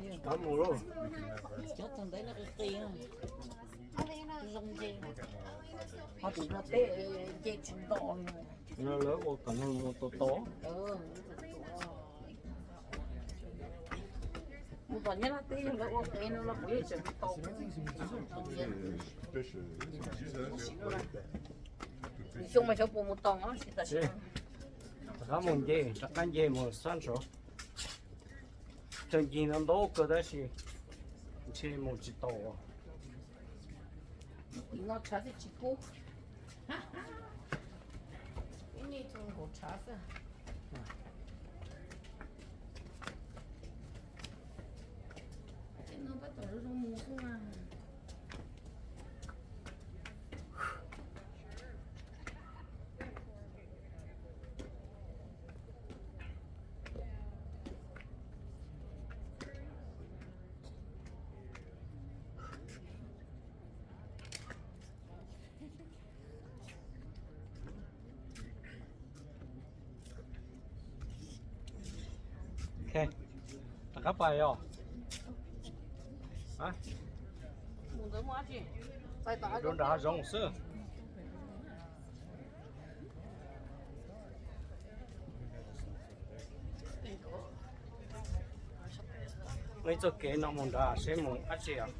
Cov tus ntawd no qis qis, zoo nce, ho tus no teb nce tsis nto li. Lawv ua kom neeg mus tau tau. Mus tom Nyab Laj teb yog lawv ua qis no los kuv yeej tseem mus tau. Xyoo mas xyov puas mus tau, tam sim no rov qab mus nce, rov qab nce mus sab ntsov. Cov ncig no ntau kawg tab sis ntshe mus tsis tau. Tim no tshav xwb tsis kub. Ib niag txhua nkaus tshav xwb. Tej no tab tom zoo zoo mus xwb mas. Ok, rov qab pais os. Rau nram hav zoov xwb. Muaj ib txoj kev no mus nrad seb mus dab tsi os.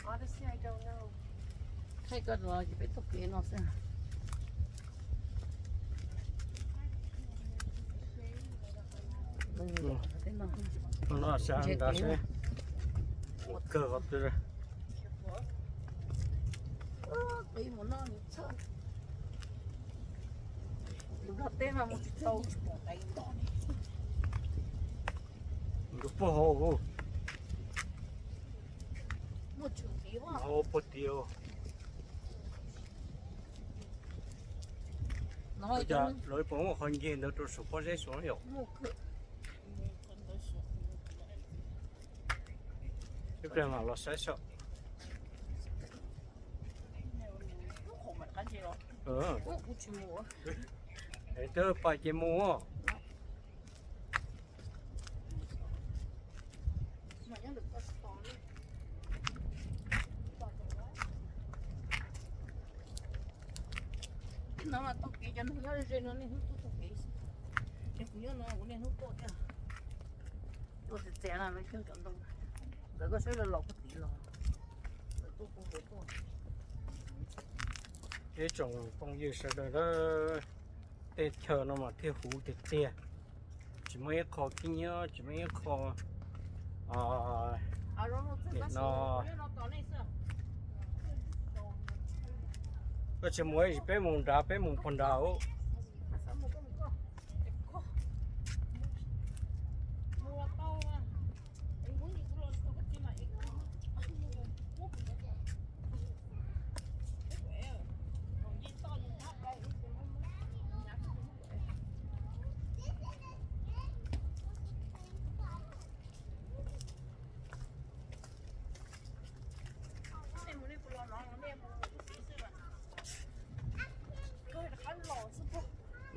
Honestly, I don't know. Thaij koj los peb taug kev no xwb. No sab nrad seb kawg qhov twg. Qis mus no nws txhawj. Tus Nplog teb mas mus tsis tau. Nkawd puag hauv. Muaj tshwm tiv hauv puag tid. Lawv puas muaj qhov ncig ntawd rau saum pob zeb saud yom? Ib pliag mam los saib saib. Es twb pais ces mus. Tib no mas taug kev cov neeg nyob ze no niaj hnub tuaj taug kev xwb. Ces kuv nyob no kuv niaj hnub tuaj thiab. Tuaj txias txias no cog cov ntoo. Ntawd koj saib los los puag tid los. Ib tsoom phooj ywg sawv daws, tej chaw no mas thiaj huv tiag tiag. Tsis muaj ib qho khib nyiab, tsis muaj ib qho nim no. Koj tsis mus, peb mus nrad, peb mus puag nrad.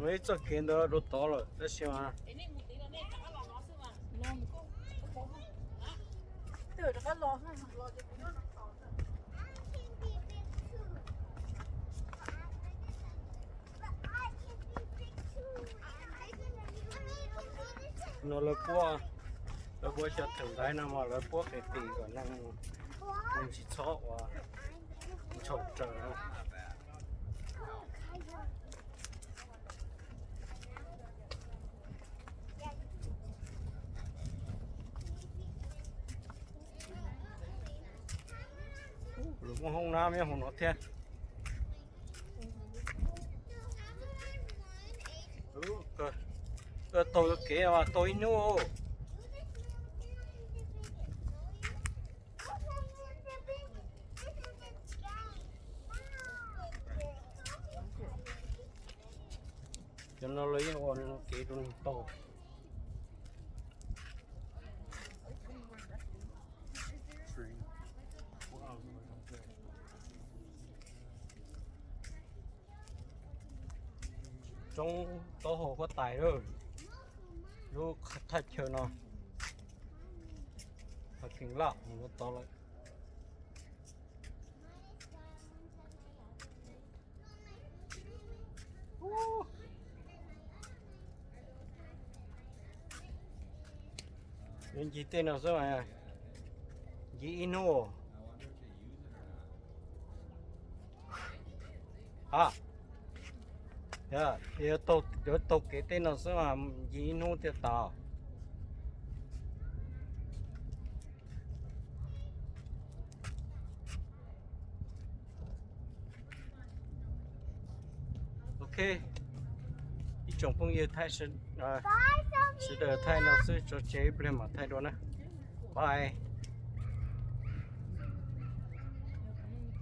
Muaj ib txoj kev ntawd rau tod lawm tab sis mas no lawv puab, lawv puab cov thawm ntaiv no mas lawv puab qis qis kom neeg tsis txhob ua ntshau raws. Lawv muaj hoob nab nyob hauv no thiab. Taug kev mas taug ib hnub. Cov no lawv yeej ua kev rau neeg taug. Roob taub hau huab tais lawm, lub thaj chaw no parking lot mus tod lawm. Yuav ncig tej no xwb mas, ncig ib hnub. A, yuav taug kev tej no xwb mas ncig ib hnub thiaj tau. Ok, ib tsoom phooj ywg, sawv daws thaij no xwb, tso tseg ib pliag mam thaij dua na. Bye.